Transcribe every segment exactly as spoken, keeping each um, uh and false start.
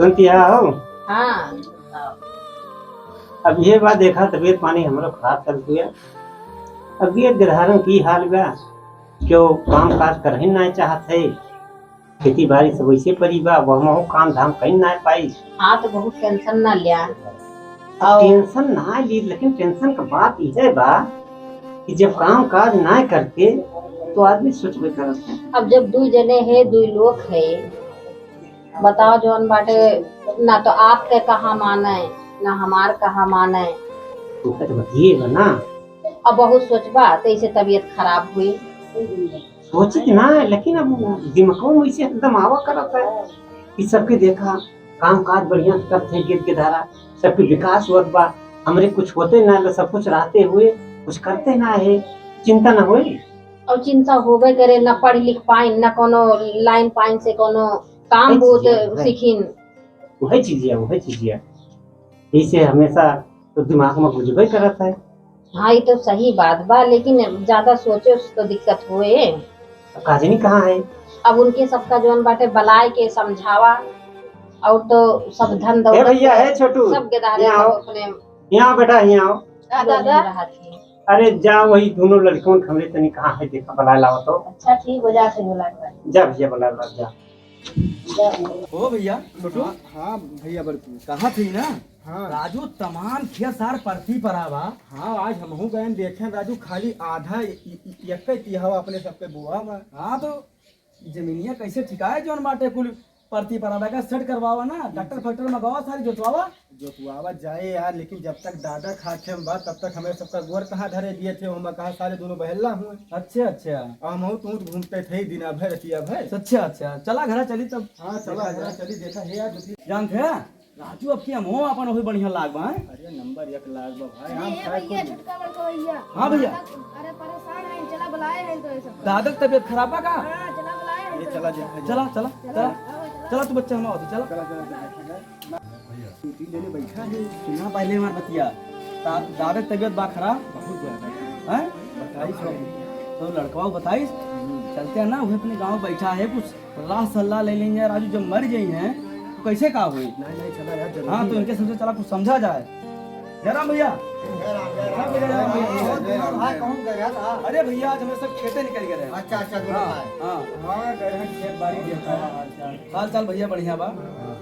सुनती हो? हाँ। अब ये बात देखा, तबीयत पानी हमरो खराब चल गया। अब ये गिरधारन की हाल बा, क्यों काम काज करही ना चाहत है, खेती बाड़ी सब वैसे पड़ी बा, अब हमहू काम धाम कहीं ना पाई। हाँ, तो बहुत टेंशन ना लिया। अब और टेंशन ना ली, लेकिन टेंशन का बात यह बा कि जब काम काज ना करते तो आदमी सोचबे करत है। अब जब दुई जने है, दुई लोग है, बताओ जौन बाटे, ना तो आपके कहा माने, ना हमार कहा माने। तू तो बतिए बा ना। अब बहुत सोचबा, तो इसे तबीयत खराब हुई। सोचित ना है, लेकिन अब दिमागों में इसे एकदम आवा करत है कि सबके देखा, काम काज बढ़िया से करत है, गिरधारा, सबके विकास होत बा, हमरे कुछ होते ना, तो सब कुछ रहते हुए कुछ करते ना है, चिंता ना होए। और चिंता होबे करे, ना पढ़ लिख पाइन, ना कोनो लाइन पाइन से कोनो काम वही बहुत चीज है, right। सीखिन। वही चीज है, वही चीज है। इसे हमेशा तो दिमाग में गुजबे करत है। हाँ, ये तो सही बात बा, लेकिन ज्यादा सोचे से तो दिक्कत होए। अब काजनी कहाँ है? अब उनके सबका जौन बाटे बलाए के समझावा, और तो सब धन ए दौलत भैया, के ए छोटू, सब गेदारे यहाँ सब आओ। अपने यहाँ आओ बेटा, यहाँ आओ। हाँ, लोग दादा। में रहत ही। अरे जा, वही दोनों लड़कों के हमरे तनी कहाँ है, देखा, बलाए लावा तो। अच्छा, ठीक हो जा, से बुला के। जा भैया, बलाए लावा, जा। ओ भैया, छोटू। हाँ, हाँ भैया बड़कू। कहा थी ना? हाँ। राजू, तमाम खेत सार परती परा बा। हाँ, आज हमहू गए देखे राजू, खाली आधा इ-, इ-, इ-, एक्के तिहावा अपने सबके बोआ बा। हाँ, तो जमीनिया कैसे ठिकाए जौन बाटे कुल परती परा बा, का सेट करवावा ना, ट्रैक्टर फैक्टर मंगावा, सारी जोतवावा। जोतवावा जाए यार, लेकिन जब तक दादा खाखे में बा, तब तक हमें सबका गोर कहाँ धरे दिए थे, हम कहा सारे दोनों बहल्ला हुए। अच्छा, अच्छा। और हम तो घूमते थे ही दिन भर, रतिया भर। अच्छा, अच्छा, चला घरा चली तब। हाँ, चला देखा घरा जाए। चली, देखा है यार। जानत है राजू, अब की हमहू अपन वही बढ़िया लाग बा, हैं? अरे नंबर एक लाग बा भाई, अरे हम ए खाए भैया, खुद। छोटका बड़का भैया। हाँ भैया। अरे परेशान है, चला बुलाए हैं तो ये सब। दादा के तबीयत खराब बा का? हाँ, चला बुलाए हैं अरे तो चला ये सब। देखा जाए। चला, चला, चला, चला। चला। आओ, चला। चला तू बच्चा, हम आओ, चला। चला, चला, चला, चला। दो तीन जने बैठा है। सुना पहले हमार बतिया। दा-, दादा के तबीयत बा खराब? बहुत ज्यादा। हैं? बताइस हो। तो लड़कवा बताइस? हम्म। चलते हैं ना, वो अपने गाँव बैठा है, कुछ राह सलाह ले लेंगे। राजू जब मर जाई हैं, तो कैसे का होई? नहीं, नहीं, चला यार, जरूरी हाँ, तो है। इनके सबसे चला कुछ समझा जाए। जय राम भैया। जय राम, जय राम। सब जय राम भैया। हाँ, हाँ, कौन गया था? अरे भैया, आज हमें सब खेते निकल गए रहे। अच्छा, अच्छा, दोनों हाँ, भाई। हाँ। हाँ, गए हैं खेत बाड़ी देखा। अच्छा, अच्छा। हाल चाल भैया बढ़िया बा। हाँ।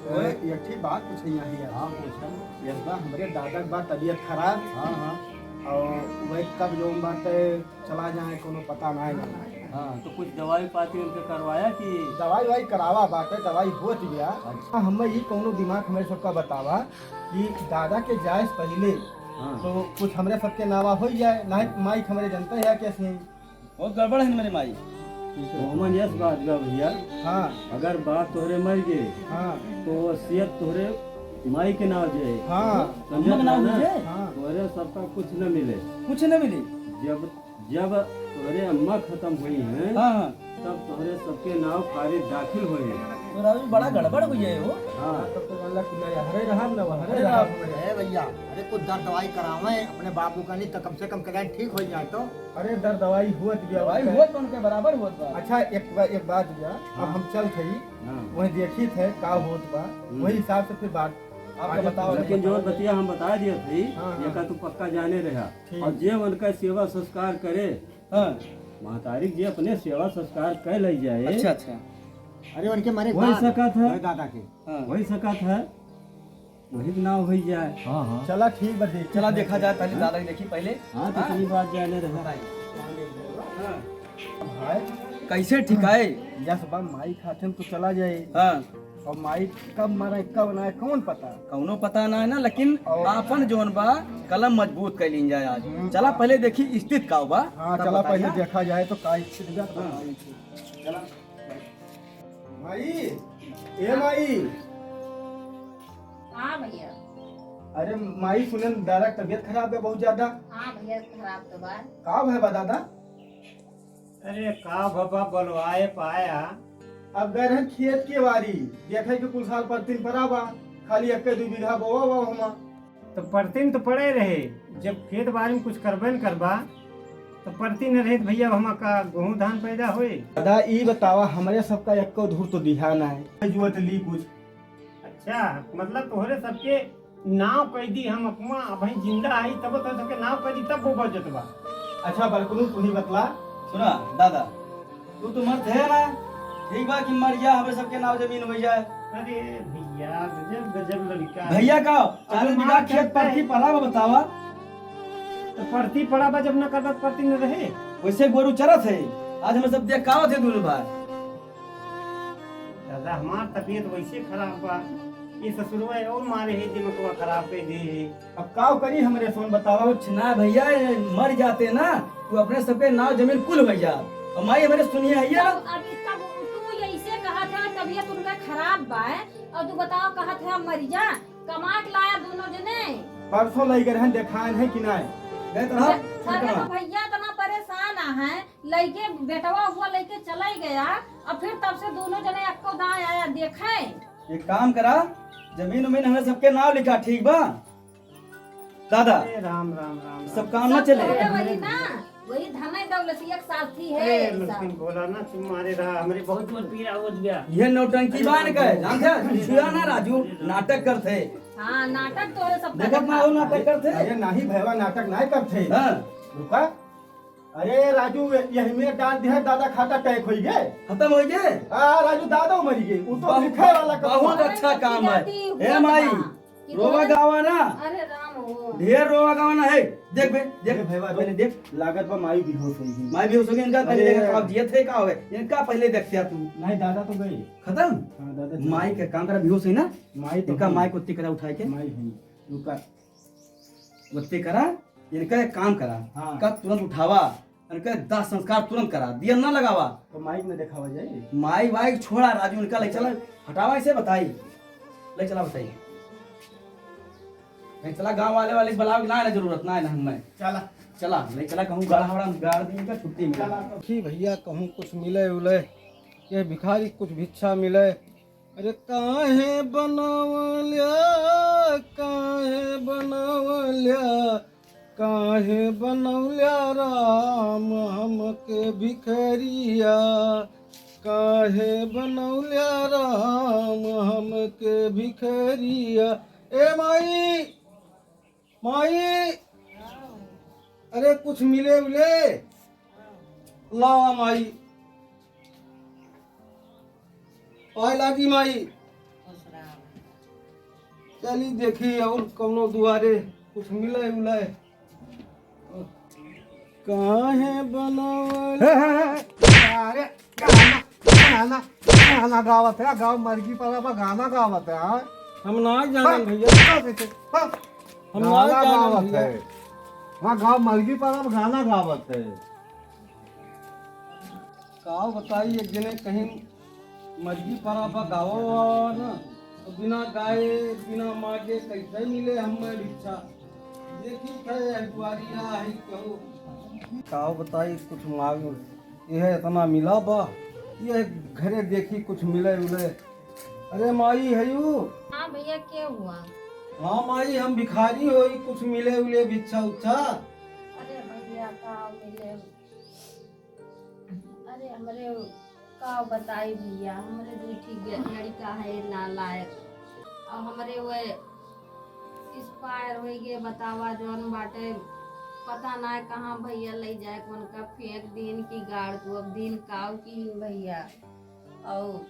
ओए, एक ठे बात पूछे यहाँ यार। हाँ, पूछा। एक बार हमरे दादा के बा तबीयत खराब। हाँ, हाँ। और वही कब जो बात है, चला जाए, कोनो पता नाय ना। हाँ, तो कुछ दवाई पाती उनके करवाया कि? दवाई वाई करावा बाटे, दवाई होत गया। अच्छा। हमें ई कोनो दिमाग हमरे सबका बतावा कि दादा के जाए से पहिले हाँ। तो कुछ हमरे सबके नावा हो जाए, नाय माई हमरे जनते है कैसे। बहुत गड़बड़ है मेरे माई। ओमन यस बात बा भैया। हाँ। अगर बाप तोहरे मर गए, हाँ। तो वसीयत तोहरे माई के नाव जाए। हाँ। समझत अम्मा के नाव ना? जाए? हाँ। तोहरे सबका कुछ न मिले। कुछ न मिले? जब जब तोहरे अम्मा खत्म हुई हैं, हाँ, हाँ। तब तोहरे सबके नाव खारिज दाखिल हुए हैं। तो राजू बड़ा गड़बड़ हुई है वो। हाँ। तब तो वाला कुल्ला यहाँ रहे रहा, ना वहाँ रहे रहा। ए भैया, अरे कुछ दर दवाई करावे अपने बाबू का, नहीं तो कम से कम कल्याण ठीक हो जाए तो। अरे दर दवाई हुआ तो क्या दवाई होता है? हुआ तो उनके बराबर हुआ था। अच्छा, एक बा-, एक बात भैया, अब हाँ। हम चल थे, हाँ। वहीं देखी थे का होत बा, हम्म। वही हिसाब से फिर बात आपका आगे बताओ। लेकिन जो बतिया हम बता दिए थे, हाँ, हाँ। ये का तू पक्का जाने रहा। ठीक। और जे उनका सेवा संस्कार करे, हाँ। महतारी के जे अपने सेवा संस्कार कर ले जाए, अच्छा, अच्छा। अरे, उनके मारे वही दादा, सकत है। दादा के। हाँ। वही सकत है, वही के नाव हो जाए। हाँ, हाँ। चला, ठीक बा, देखी चला, देखा जाए, पहले हाँ? दादा के देखी पहले। हाँ, तो हाँ? सही बात जाने रहा। बताइए। हाँ। भाई, कैसे ठिकाए? यस बा, माई खातिर तो चला जाए। हाँ। और माई कब मरे, कब ना, कौन पता? कौनो पता ना है ना, लेकिन और आपन जौन बा, कलम मजबूत कर लीन जाए आज। हम्म। चला पहले देखी स्थिति का बा, हाँ, तब चला बताई पहले ना। देखा जाए तो का स्थिति बा, तब हाँ। बताई। चला। माई, ए माई। हाँ भैया। अरे माई, सुने न दादा के तबीयत खराब है बहुत ज्यादा। हाँ भैया, खराब तो बा। का भय बा दादा? अरे का भवा बोलवाए पाया? अब गए रहन खेत के वारी, देखे के कुल साल परतिन परा बा, खाली एक्के दुई बीघा बोवा बा हमा। तो परतिन तो पड़े रहे, जब खेत बारी में कुछ करबे न करबा, तो परतिन न रहे तो भैया हमा का गेहूं धान पैदा होए? दादा ई बतावा, हमरे सबका एक्को धूर तो दिहा ना है, जुअत ली कुछ। क्या? मतलब तोहरे सबके नाव कइ दी हम अपना, अबहीं जिंदा आई तब तोहरे सबके नाव कइ दी, तब वो बचत बा। अच्छा बलकुनु, तू ही बतला। सुना दादा, तू तो मरत है ना, ठीक बा कि मर जा, हमरे सबके नाव जमीन होइ जाए। अरे भइया, गजब गजब लड़का है। भइया का? अरे चालीस बीघा खेत परती पड़ा बा, बतावा। तो परती पड़ा बा, जब ना करबा तो परती न रहे। वैसे गोरू चरत है, आज हमरे सब देखावत है दुनो भाई। दादा, हमार तबीयत वैसे खराब बा, ये ससुरवा और मारे है, दिमगवा खराब कइ दे है। अब काव करी हमरे सोन बतावा? कुछ ना भइया, ये मर जाते ना, तू अपने सबके नाव जमीन कुल होइ जा। और माई हमरे सुनिए है ये। तब अभी तब तू ऐसे कहत है, तबीयत उनका खराब बा, और तू बताओ कहत है मर जा, कमा के लाया दुनो जने। परसों लइ गए रहन, देखान है कि नाहीं? गए तो रहा, अरे छोटका। तो भइया इतना परेशान है, लइके बेटवा हुआ लइके चला ही गया, अब फिर तब से दुनो जने एक्को दाँय आया देखे। एक काम करा, जमीन उमीन हमरे सबके नाव लिखा, ठीक बा दादा? अरे राम, राम, राम, सब राम। काम ना सब चले। तोहरे वही ना, वही धन दौलत एक साथी है, अरे सब। लक्ष्मी भोला ना, तुम मारे रहा, हमरे बहुत जोर पीड़ा होत गया। ये नौटंकी बान के, जान जा, छुआ ना राजू, नाटक करते। हाँ, नाटक तोहरे सब देखत ना हो, नाटक करते। अरे नाहीं भइया, नाटक नाहीं करते। हाँ। रुका, अरे राजू, यही में डाल दिया, दादा खाता टैक होइ गए। खतम होइ गए? हाँ राजू, दादा मरि गए। वो तो बहुत, लिखे वाला काम बहुत है। अच्छा काम है। कितना ए माई, कितना रोवा गावा ना। अरे राम हो। ढेर रोवा गावा ना है। देख बे, देख, अरे भइया, पहले देख। लागत बा माई बेहोश होइ गई। माई बेहोश होइ गई, इनका पहले अरे। देखा, का जियत है, का होवे? इनका पहले देखते तू। नाहीं, दादा तो गए। खतम? हाँ, दादा जी। माई के काम करा, बेहोश है ना? माई तो इनका गई। माई को तिकड़ा उठाए के। माई है। रुका। ओते करा, इनका एक काम करा, हाँ। इनका तुरंत उठावा, इनका दाह संस्कार तुरंत करा, दिया ना लगावा। तो माइक में देखावा जाए। माइक वाइक छोड़ा राजू, इनका ले चला, हटावा इसे बताई, ले चला बताई। ले चला, गाँव वाले वाले बुलावे के ना, ना जरूरत ना है ना हमें। चला। चला, ले चला, कहूँ गाड़ा वाड़ा गाड़ दी, इनका छुट्टी मिला। चला। की भइया कहूँ कुछ मिले उले, ये भिखारी कुछ भिक्षा मिले, अरे काहे बनवल्या, काहे बनवल्या, काहे बनवल्या राम हमके भिखरिया, काहे बनवल्या राम हमके भिखरिया। ए माई, माई, अरे कुछ मिले उले लावा माई। पाए लागी माई। चली देखी और कौनो दुआरे कुछ मिले उले। काहे बनावल? हे, हे, हे, अरे गाना, गाना, गाना गावत है, गाँव मरगी पारा बा गाना गावत है, हाँ? हम ना जानन बस, भइया। बस इसे, बस। हम ना गाना जानन गावत भइया। है। वहाँ गाँव मरगी पारा बा गाना गावत है। का बताई, एक जने कहीं मरगी पारा बा गावा वावा ना, तो बिना गाए, बिना मागे कैसे मिले हमें भिक्षा? देखी थे यह दुआरिया है कहू। का बताई, कुछ मांग, यह इतना मिला बा, यह घरे देखी कुछ मिले उले। अरे माई हयू। हाँ भइया, के हुआ? हाँ माई, हम भिखारी होई, कुछ मिले उले भिक्षा उच्छा। अरे भइया, का मिले? अरे हमरे का बताई भइया, हमरे दुइ ठी ग-, लड़िका है नालायक, और हमरे वे expire होइ गए, बतावा जौन बाटे, पता ना कहाँ भइया लइ जाए, उनका फेंक दीन कि गाड़ को, अब दीन काव किहिन भइया। और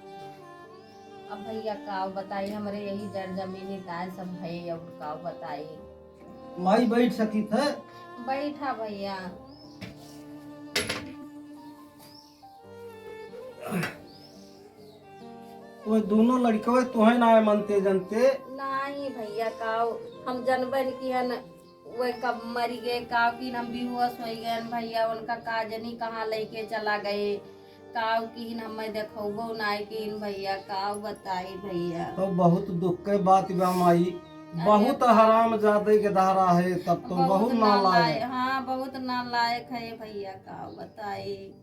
अब भइया काव बताई, हमरे यही जर जमीनी ताय सब है, अब काव बताई। माई बैठ सकी थे? बैठा भइया। वो दोनों लड़कवे तोहे ना है मनते जनते। नाही भइया, काव हम जनबे न किहन, वे कब मरि गए, काव किहन हम बेहोश होइ गए भइया, उनका का जनी कहाँ लइके चला गए, काव किहन हमें देखौबो नाय किहन भइया, काव बताई भइया। तो बहुत दुख के बात बा माई, अरे बहुत हरामजादे के धारा है, तब तो बहुत बहुत नालायक। नालायक, हाँ, बहुत नालायक है भइया, काव बताई।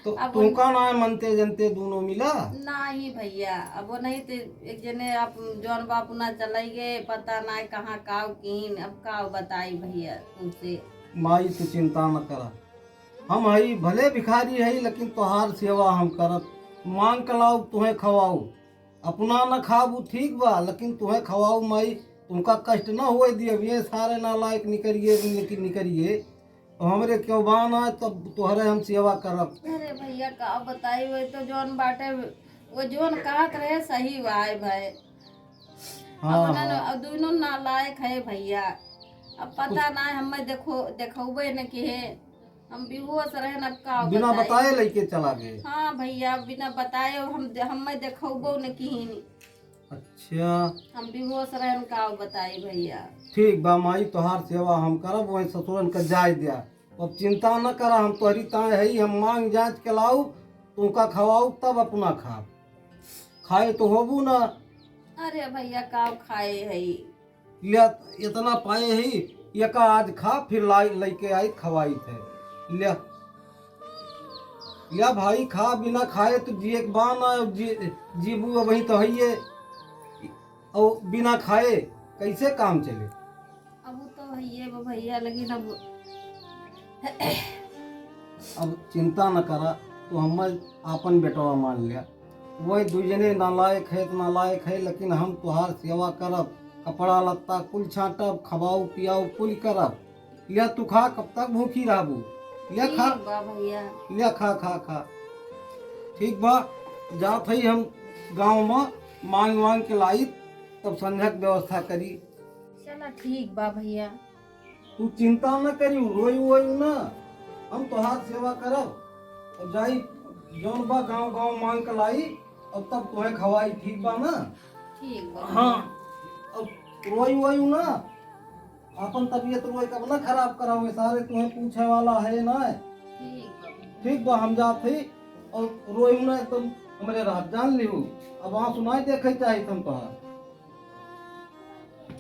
तो अब तू उन- का ना मनते जनते दोनों मिला? नाही भइया, अब वो नहीं ते एक जने आप जौन बापू ना चलाई गए, पता ना कहाँ काव कीन, अब काव बताई भइया तुमसे। माई तू चिंता न करा, हम हई भले भिखारी हई लेकिन तोहार सेवा हम करब, मांग के लाउब तुहे खवाउब। अपना न खाबू ठीक बा, लेकिन तुहे खवाऊ माई, तुमका कष्ट न होए दियब। ये सारे नालायक निकरिए, निक-, निकरिए। तो हमरे क्यों बान आए, तब तोहरे हम सेवा करब। अरे भइया, का बताई, वो तो जौन बाटे, वो जौन कहत रहे, सही बाय भाई। हाँ, अब ना, हाँ। अब दुनो नालायक है भइया। अब पता कुछ ना, हमें देखो, देखौबे न किहे। हम बेहोश रहन, अब का बिना बताई? बताए लइके चला गए। हाँ भइया, बिना बताए हम, हमें देखौबो न किहिन। अच्छा। हम बेहोश रहन, का बताई भइया? ठीक बा माई, तोहार सेवा हम करब, वही ससुरन का जाए दिया। अब चिंता न करा, हम तोहरी ताए हई, हम मांग जांच के लाऊ, तुमका खवाऊ तब अपना खाब। खाए तो होबू ना। अरे भइया, का खाए हई? ले, इतना पाए ही, एका आज खा, फिर लाई, लइके आई, खवाई थे। ले, ले भाई, खा, बिना खाए तो जिए के बा ना, जी, जीबू वही तो हइये। और बिना खाए कैसे काम चले? अब वो तो हइये बा भइया, लेकिन अब अब चिंता न करा, तू हमें आपन बेटवा मान लिया। वही दुई जने नालायक है तो नालायक है, लेकिन हम तुहार सेवा करब, कपड़ा लत्ता कुल छांटब, खवाऊ पियाऊ कुल करब। लिया तू खा, कब तक भूखी रहबू? लिया खा। ठीक बा भइया। लिया खा, खा, खा। ठीक बा, जात हई हम गाँव में मांग वांग के लाई, तब संझा के व्यवस्था करी। चला ठीक बा भइया। तू चिंता न करियो, रोई वोई ना, हम तोहार सेवा करब। अब जाई जौन बा गाँव गाँव मांग के लाई, अब तब तोहे खवाई, ठीक बा ना? ठीक बा। हाँ, अब रोई वोई ना, अपन तबीयत रोई कब ना खराब करावे, सारे तोहे पूछे वाला है ना। ठीक बा। ठीक बा, हम जात हई, और रोई ना एकदम हमरे रात जान लिहू, अब आंसू ना देखे चाहित हम तोहार।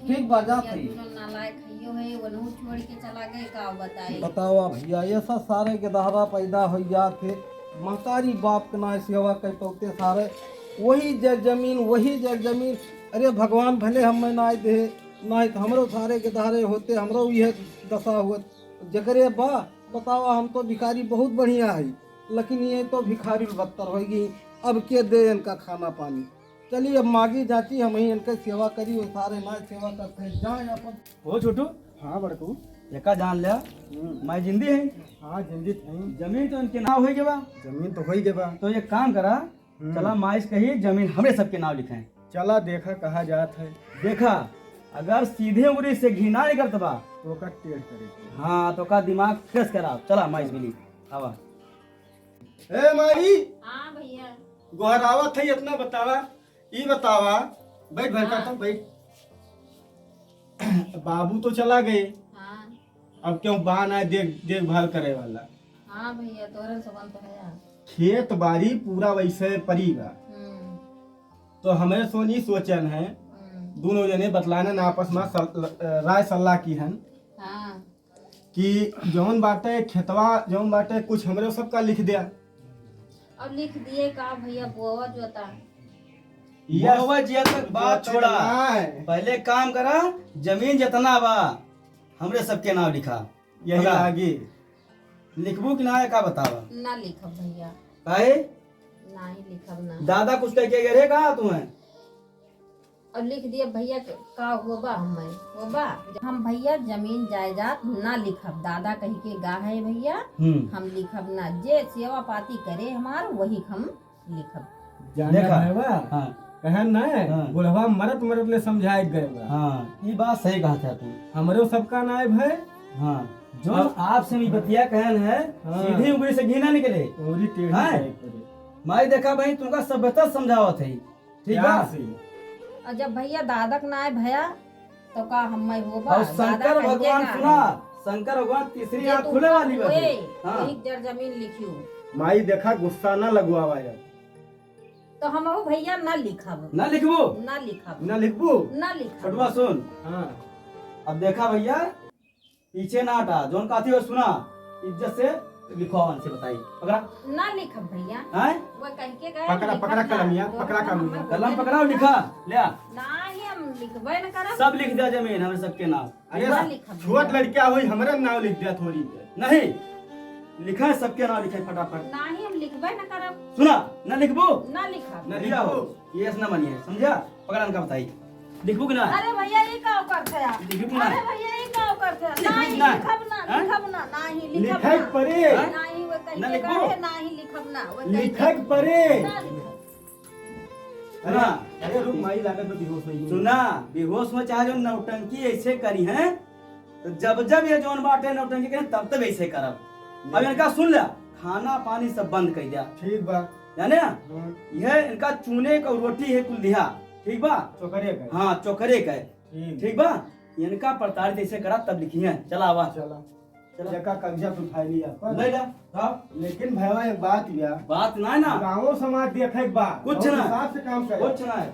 ठीक बा, जात भइया, हई। दुनो नालायक हइयो है, वनहु छोड़ के चला गए, का बताई? बतावा भइया, ये सब सारे गेदहरा पैदा होइ जात है, महतारी बाप के ना सेवा कर पौते सारे, वही जर जमीन, वही जर जमीन। अरे भगवान भले हमें ना दे, ना तो हमरो सारे गेदहरे होते, हमरो यह दशा होत। जकरे बा, बतावा, हम तो भिखारी बहुत बढ़िया है, लेकिन ये तो भिखारी बदतर होइ गई। अब के दे इनका खाना पानी? चली अब मागी जाची, हम ही इनके सेवा करी, वो सारे ना सेवा करते हैं, जाए अपन। ओ छोटू। हाँ बड़कू। एका जान लिया, हम्म। मैं जिंदी है। हाँ, जिंदी है। जमीन तो इनके नाव होई गवा। जमीन तो होई गवा। तो एक काम करा, हम्म। चला माइस कही जमीन हमरे सबके नाव लिखाएं। चला देखा कहा जात है। देखा, अगर सीधे उंगली से घी ना निकलत बा, तो ओका टेढ़ करे के। हाँ, तो का दिमाग फ्रेश करा। चला माइस मिली, आवा। ए माई, हाँ भइया। गोहरावत है, इतना बतावा, ई बतावा, बैठ, बैठ, हाँ। बैठ, बैठ। बाबू तो चला गए, हाँ। अब क्यों बान आए देख, देखभाल करे वाला? हाँ भइया, तोहरे सबन तो है। खेत बारी पूरा वैसे परी बा। हम्म। तो हमें सोनी सोचन है, हम्म। दोनों जने बतलाने ना आपस में सल-, राय सलाह की हन। हाँ। कि जौन बाटे खेतवा, जौन बाटे कुछ हमरे सबका लिख द्या। अब लिख दिए का भइया, बोवा जोता। यस। बोवा जिया तक बात जोते छोड़ा। ना है। पहले काम करा, जमीन जितना बा, हमरे सबके नाव लिखा। यही पकड़ा। लागी। लिखबू कि ना, का बतावा? ना लिखब भइया। काहे? नाही लिखब ना। दादा कुछ कह के गए रहे का तुम्हें? अब लिख दिया भइया के, का होबा हमें, होबा? हम भइया जमीन जायदाद ना लिखब, दादा कही के गा है भइया, हम्म। हम लिखब ना, जे सेवा पाती करे हमार, वही हम लिखब। जाना देखा? भइया, हाँ। कहन ना है, हाँ। बुढ़वा मरत मरत ले समझाए गए बा। हाँ, ई बात सही कहा था तू। हमरो सबका ना है भाई। हाँ, जो हाँ। आपसे भी बतिया कहन है, हाँ। सीधी उंगली से घी ना निकले। उंगली टेढ़ी हाँ। करे पड़े। माई देखा भाई, तुमका सभ्यता समझावत है। ठीक बा? प्यार से। और जब भइया दादक नाय भया, तो का हम्मै होबा? और दादा शंकर कहिके भगवान का सुना, है? शंकर भगवान तीसरी जे आँख तू खुले वाली बाटे। होए, हाँ। वही जर जमीन लिखियो। माई देखा, गुस्सा ना लगवावा यार। तो हमहू भइया ना लिखब। ना लिखबू? ना लिखब। ना लिखबू? ना लिखब। छोटुआ सुन। हाँ। अब देखा भइया, पीछे ना हटा, जौन कहती हो सुना, इज्जत से लिखवावन से बताई। पकड़ा। ना लिखब भइया। हैं? वो कहिके गए, पकड़ा, लिखब पकड़ा ना। कलमिया, दोनों पकड़ा हम कलमिया। हमें कलम बोले पकड़ा और लिखा, लिखा। ले आ। नाही, हम लिखबे न करब। सब लिख दिया जमीन, हमरे सबके नाम। अरे, ना लिखब छोट भइया। लड़किया होई, हमरे नाम लिख दिया थोड़ी। नहीं। लिखा है, सबके नाम लिखे फटाफट। नाही, हम लिखबे न करब। सुना, न लिखबो? न लिखब। न लिखबो। ये ऐसा न मानिए, समझा? पकड़ा इनका बताई। लिखबो कि ना? अरे भैया, ये का करत है आप? लिखबो कि ना? अरे भैया, ये का करत है? लिखबो कि नाही, ना? लिखब ना, हाँ? लिखब ना, नाही, लिखब लिखे ना। परे। हाँ? नाही, वो कहीं न के लिखबो? कहे, नाही, लिखब ना, वो कहीं लिखे के परे। ना लिखब। सुना। अरे रुक, माई लागत बा बेहोश होइ गई। सुना, बेहोश में चाहे जो नौटंकी ऐसे करी हैं, तो जब जब ये जौन बाटे नौटंकी करें, तब तब ऐसे करब। अब इनका सुन ला, खाना पानी सब बंद कर दिया। ठीक बा। जाने? हाँ। यह इनका चूने का रोटी है कुल दिया, ठीक बा? चोकरे का। हाँ, चोकरे का। ठीक। ठीक बा? इनका प्रताड़ित ऐसे करा, तब लिखी है। चला आवा। चला। चला। जेका कब्जा पे उठाई लिया पर। नहीं ला। हाँ। लेकिन भैया एक बात या। बात ना ना। गाँव समाज देखे के बा। कुछ बहुत ना। हिसाब से काम करे। कुछ ना है।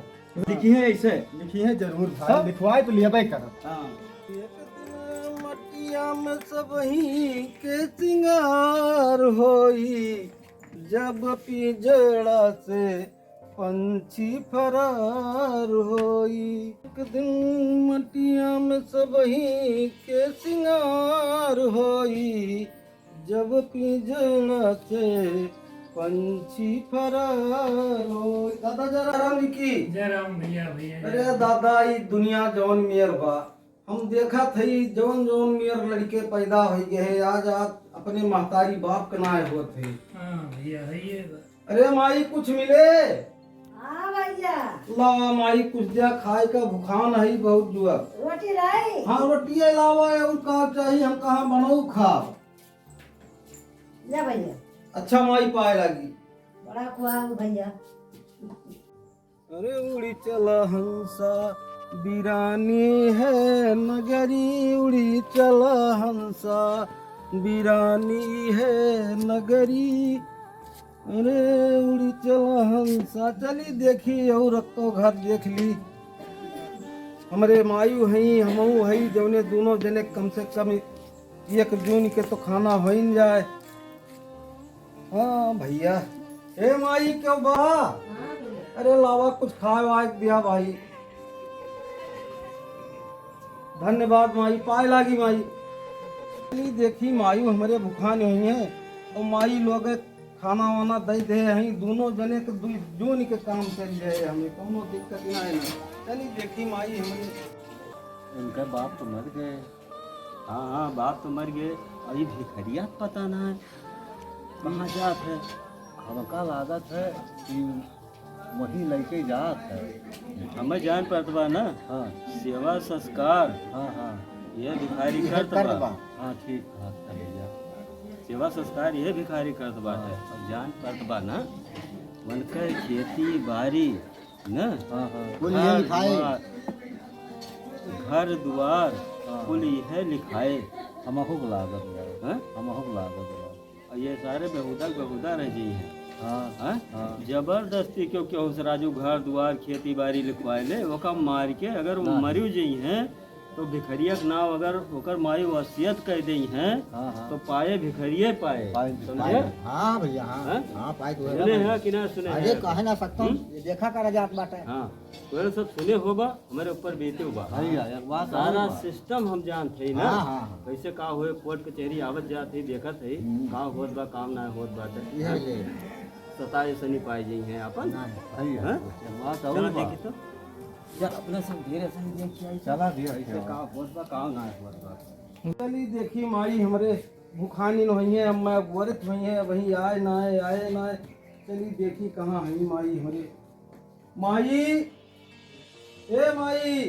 लिखी है ऐसे। लिखी है जरूर भाई। हाँ। लिखवाए तो लिया भाई करब। हाँ। एक दिन मटिया में सबही के सिंगार होई, जब पिजड़ा से पंछी फरार होई। एक दिन मटिया में सबही के सिंगार होई, जब पिजड़ा से पंछी फरार होई। दादा जय राम जी की। जय राम भैया, भैया, जय अरे राम। दादा, ई दुनिया जौन मेर बा, हम देखत हई, जौन जौन मेर लड़के पैदा होइ गए हैं, आज आज अपने महतारी बाप के नाय होत है। हाँ भैया, है ये बात। अरे माई, कुछ मिले? हाँ भैया। लावा माई, कुछ द्या खाए का, भुखान है बहुत जुआ। रोटी लाई? हाँ, रोटी लावा, और का चाही, हम कहाँ बनऊ खाब? ले भैया। अच्छा माई, पाए लागी। बड़ा खुआ भैया। अरे उड़ी चला हंसा, बिरानी है नगरी, उड़ी चला हंसा, बिरानी है नगरी। अरे उड़ी चला हंसा, चली देखी, और रखो घर देख ली। हमरे मायू हई, हमहू हई, जौने दोनों जने कम से कम एक जून के तो खाना होइन जाए। हाँ भैया। ए माई, क्यों बा? हाँ भैया। अरे लावा, कुछ खाए वाए के दिया भाई। धन्यवाद माई, पाए लागी माई। चली देखी, मायू हमरे भुखान हुई हैं और माई लोग खाना वाना दे दे हैं, दोनों जने के दू जून के काम चल जाए, हमें कोनो दिक्कत ना है ना। चली देखी माई हमरे। इनका बाप तो मर गए। हाँ, हाँ, बाप तो मर गए। और ये भिखरिया पता ना है कहाँ जात है। हमका लागत है कि वही लइके जात है। हमें जान पड़त बा ना। हाँ। सेवा संस्कार। हाँ, हाँ। ये भिखारी ये करत करत बा। बा। हाँ, ठीक बात है भैया। सेवा संस्कार ये भिखारी करत बाटे। हाँ। और जान पड़त बा ना, उनके खेती बारी ना? हाँ, हाँ। कुल घर ये लिखाए। दुआर, घर दुआर, हाँ। कुल यह लिखाए। हमहू को लागत बा। हाँ? हमहू को लागत बा। और ये सारे बेहुदा के बेहुदा रह जाई हैं। हाँ, हाँ? हाँ। जबरदस्ती क्यों, क्यों उस राजू घर दुआर खेती बारी लिखवाए ले, ओका मार के अगर वो ना। मरियो जाई हैं, तो भिखरिया के नाव अगर ओकर माई वसियत कह देई हैं, हाँ, हाँ। तो पाए भिखरिये पाए। पाए, समझे? पाए। हाँ भैया, हाँ। हाँ? हाँ, पाए तो है सुने भाई। हैं कि ना सुने अरे, हैं? काहे ना सकता हूँ? हम्म? ये देखा करा जात बाटे। हाँ, तो ये सब सुने हो बा, हमारे ऊपर बीते हो बा। भैया, एक बात और सारा बा। सिस्टम हम जानत हई ना, हाँ, हाँ, हाँ। कैसे का होए, कोर्ट कचहरी आवत जात हई, देखत हई, हम्म। का होत बा, काम ना होत बा, ये, हाँ? ये। सताए से नहीं पाए जाई हैं अपन। नहीं, भैया, हाँ? एक बात और चलो बा। देखी तो। यार, अपने सब धीरे से ही देख के आई। चला धीरे से। का होत बा, का ना होत बा। चली देखी माई, हमरे भुखानी न होइए, अब मैं गोरत होइए, वही आए ना आए, आए ना आए। चली देखी कहाँ है माई हमरे। माई, ए माई,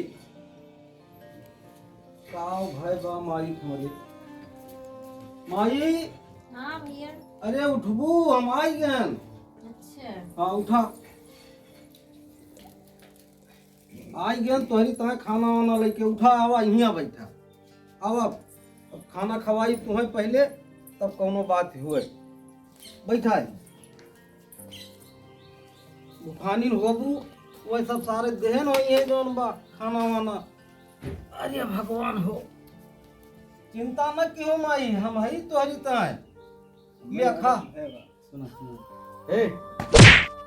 का भय बा माई हमरे। माई। हाँ भैया। अरे उठबू, हम आई गन। अच्छा। हाँ, उठा। आई गन तोहरी तहाँ खाना वाना लेके उठा, आवा, हियाँ बैठा। आवा, अब खाना खवाई तुम्हें पहले, तब कौनो बात हुए। बैठा है। भुखानी होबू, वह सब सारे देहन होई है जौन बा, खाना वाना। अरे भगवान हो। चिंता न किहो माई, हम हई तोहरी तहाँ। ले खा। सुना, सुना। ए,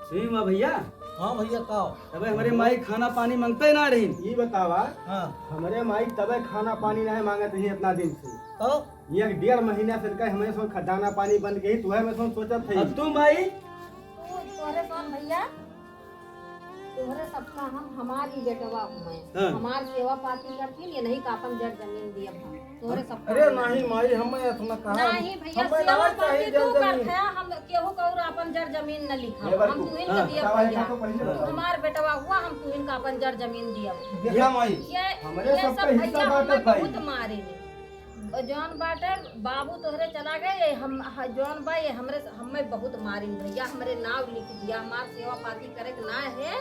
सुनी मा भैया। हाँ भैया, का हो? तबे हमरे माई खाना पानी मांगते ना रही। ई बतावा, हाँ। हमरे माई तबे खाना पानी नहीं मांगत रही इतना दिन से। तो? एक डेढ़ महीना से इनका हमरे सोन खजाना पानी बंद गई, तुहे में सोन सोचत है। अब तू माई? तू, तोहरे सोन भैया, तोहरे सबका हम हमारी बेटवा हुए। हाँ। हमार सेवा पाती करतीन, ये नहीं का अपन जर जमीन दियब हम। तोहरे सबका अरे हम नहीं माई, हमें इतना कहा। नहीं भैया, हमें सेवा ना चाहिए पाती जर तू जमीन। करत है, हम केहू का और अपन जर जमीन न लिखा। ये बार हम तू तुहिन हाँ। के दियब बतावा, भैया। इनका तो पहले तू बतावा। हमार बेटवा हुआ, हम तुहिन का अपन जर जमीन दियब। देखा माई, ये, हमरे ये सबका सब हिस्सा भैया बांटत हमें भाई। बहुत मारे ने। और जौन बाटे बाबू तोहरे चला गए, ये हम, ह-, जौन बा ये हमरे, हमें बहुत मारिन भैया, हमरे नाव लिख दिया, हमार सेवा पाती करे के ना है,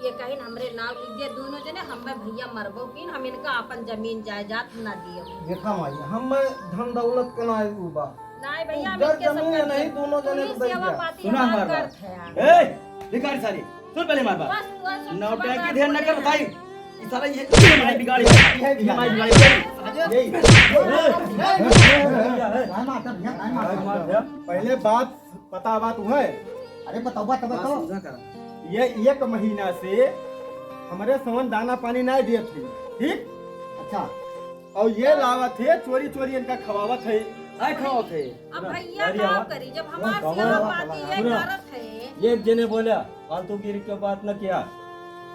ये कहिन हमरे नाव लिख दिया, दोनों जने हमें भैया मरबो कीन, हम इनका अपन जमीन जायदाद ना दियो। देखा माई, हमें धन दौलत के ना उ बा। नहीं भैया, हम जर इनके सब जमीन करते नहीं, हैं। दोनों तू जने ही को दे सेवा दिया। पाती सुना हमार हमार बात। करत है। ए, भिखारी सारी, सुन पहले हमार बात। बस, बस, नौटंकी हमार ढेर न बात कर बोले। बताई। ई साला ये, ये माई बिगाड़ी। ये माई बिगाड़ी। ये, ये, पहले बात पता बात हुआ है। अरे बताओ, बात बताओ। ये एक महीना से हमरे सोन दाना पानी नहीं दिए थे, ठीक? अच्छा। और ये लावत है, चोरी चोरी इनका खवावत है। आय खावत है। अब भैया अरे का वाह। करी, जब हमार सुना, सेवा सुना, पाती ये सुना। करत है। एक जने बोला, फालतूगिरी के बात न किया।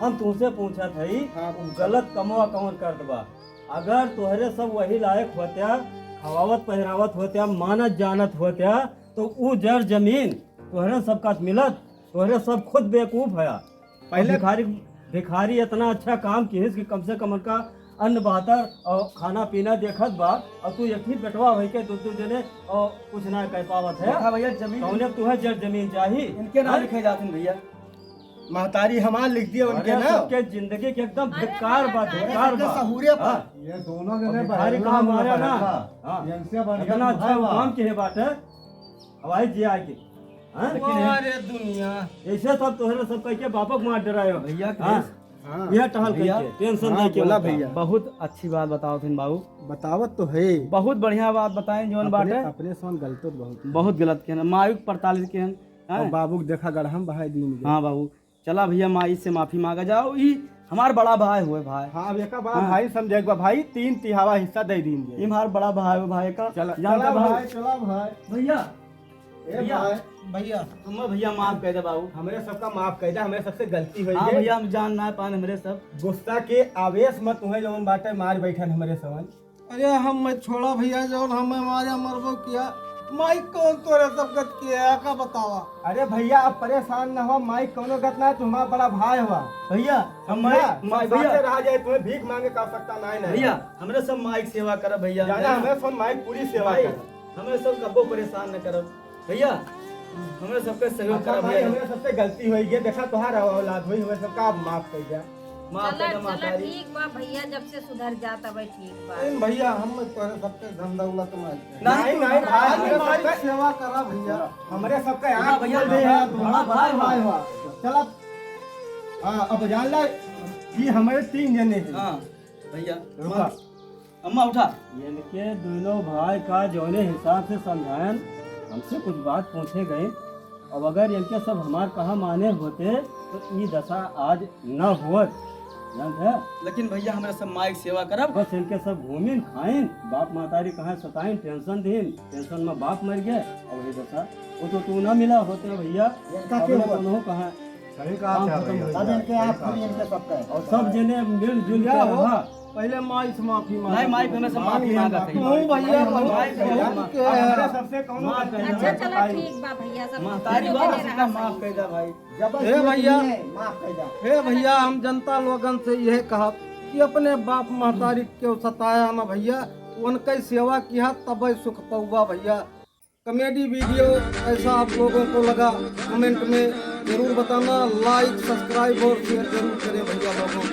हम तुमसे पूछत हई, हाँ, पूछा। गलत कमवा कौन करत बा? अगर तोहरे सब वही लायक होत्या, खवावत पहिरावत होत्या, मानत जानत होत्या, तो ऊ जर जमीन तोहरे सब का मिलत? तोहरे सब खुद बेवकूफ है। पहले भिखारी, भिखारी इतना अच्छा काम किहिस कि कम से कम उनका अन्न बहतर और खाना पीना देखत बा, और तू एक ही बेटवा होई के दू दू जने और कुछ ना कह पावत है। देखा भैया, जमीन कौने तुहे जर जमीन चाही? इनके नाम हैं? लिखे जात हैं भैया। महतारी हमार लिख दिया उनके अरे, नाम। सबके जिंदगी के एकदम अरे, धिक्कार बा, अरे, धिक्कार सबके बा। सहूरे पर। हाँ। ये दोनों जने और भिखारी बहरला कहाँ में मारा ना? बहरला। हाँ। इनसे बढ़िया इतना तो अच्छा है वो बा। काम किहे बाटे। हवाई जी आके। हाँ? लेकिन वाह रे दुनिया। ऐसे सब तोहरे सब कह के बापक मार डरायो। भैया, हाँ? हाँ। यह टहल भैया। कह के, tension हाँ, नहीं के बोला होता। भैया। बहुत अच्छी बात बताओ थे बाबू। बतावत तो है। बहुत बढ़िया बात बताएं जौन अपने, बाटे। अपने सन गलत बहुत। बहुत गलत के ना, मायुक पड़तालीस के हैं। और हैं? बाबू के देखा गढ़ हम बहाई दीन गए। हाँ बाबू, चला भैया, माई से माफी मांगा जाओ। ई हमार बड़ा भाई हुए भाई। हाँ, अब एका बात हाँ। भाई समझे, एक बार भाई तीन तिहावा हिस्सा दे दीन गए। ई हमार बड़ा भाई हुए भाई का। चला, जान चला का बाबू। भाई, चला भाई। भैया, ए भैया, भाई। भैया, हमें भैया माफ कर दे बाबू। हमरे सबका माफ कर दे, हमरे सबसे गलती होई हाँ है। भैया, हम जान ना पान हमरे सब। गुस्सा के आवेश में तुम्हें जौन बाटे मार बैठन हमरे समझ। अरे हम मैं छोड़ा भैया, जौन हमें मारे मरबो किया। माई कौन तोरे सब गत किया है, का बतावा? अरे भैया, अब परेशान ना हो, माई कौनो गत ना है, तुम्हारा बड़ा भाई हुआ। भैया, हम समझा? माई, माई, सब भैया। साथे रहा जाए, तुम्हें भीख मांगे का आवश्यकता ना है, ना। भैया, हमरे सब माई के सेवा करब भैया। जाना, हमरे सब माई के पूरी सेवा भाई, करब। हमें सब कब्बो परेशान न करब भैया, हमें सबके सहयोग अच्छा करब भाई, भैया। हमें सबसे गलती होई गई, देखा तोहार औलाद होई, हमें सबका आप माफ कर दिया। माफ चला, कर दे चला, महतारी। ठीक बा भैया, जब से सुधर जात हवे ठीक बा। नहीं भैया, हम तोरे सबके धन दौलत में नहीं, नहीं, नहीं, भाई, भाई, हमारी सबके सेवा करा भैया। हमरे सबके ना आँख भैया, खोल दे बड़ा, यार, बड़ा तुम्हारा भाई भाई हुआ। हुआ। चला, हाँ, अब जान ला, ये हमारे तीन जने हैं। हाँ, भैया। रुका। अम्मा, उठा। इनके दोनों भाई का जौने हिसाब से समझायन, हमसे कुछ बात पूछे गए। अब अगर इनके सब हमार कहा माने होते, तो ई दशा आज न होत। जानत है? लेकिन भैया, हमरा सब माई के सेवा करब। बस इनके सब घूमिन, खाइन, बाप महतारी कहाँ सताइन, tension दीन, tension में बाप मर गए, और ये दशा, वो तो तू ना मिला होते भैया। इनका अब के ना हुआ? कोनो कहाँ सही कहा काम था खत्म भैया। हो तब गया। इनके आप खुद इनके सबका है। और सब जने मिलजुल के रहा। पहले माई से माफी मांगा। नहीं, माई से माफी मांगा था। तू भैया, माई से बहुत माफी मांगा। सबसे कौनो माफ कर दे। अच्छा, चला, ठीक बा भैया, सब महतारी दोनों बाबा जने सबका रहा माफ सही। कर दे भाई। जब हे भैया, माफ कर दे। हे भैया, हम जनता लोगन से यह कहा कि अपने बाप महतारी के सताया ना भैया, उनके सेवा किया तब सुख पौवा भैया। Comedy video कैसा आप लोगों को लगा, comment में जरूर बताना। Like, subscribe और share जरूर करें भैया लोगों।